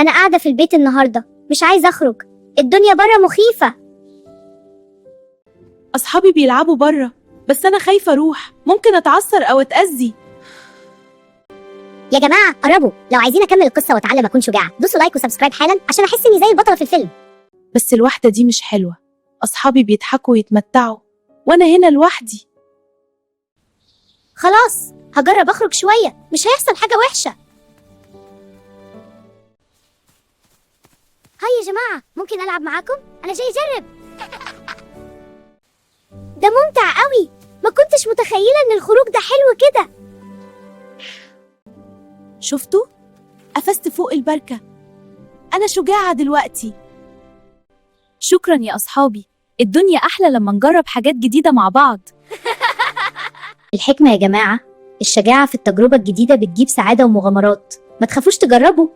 أنا قاعدة في البيت النهاردة، مش عايزة أخرج، الدنيا بره مخيفة. أصحابي بيلعبوا بره، بس أنا خايفة أروح، ممكن أتعثر أو أتأذي. يا جماعة قربوا، لو عايزين أكمل القصة وأتعلم أكون شجاعة دوسوا like و subscribe حالا عشان أحس إني زي البطلة في الفيلم. بس الوحدة دي مش حلوة، أصحابي بيضحكوا ويتمتعوا وأنا هنا لوحدي. خلاص هجرب أخرج شوية، مش هيحصل حاجة وحشة. هاي يا جماعة، ممكن ألعب معاكم؟ أنا جاي أجرب. ده ممتع قوي، ما كنتش متخيلة إن الخروج ده حلو كده. شفتوا؟ قفزت فوق البركة، أنا شجاعة دلوقتي. شكرا يا أصحابي، الدنيا أحلى لما نجرب حاجات جديدة مع بعض. الحكمة يا جماعة، الشجاعة في التجربة الجديدة بتجيب سعادة ومغامرات. ما تخافوش تجربوا،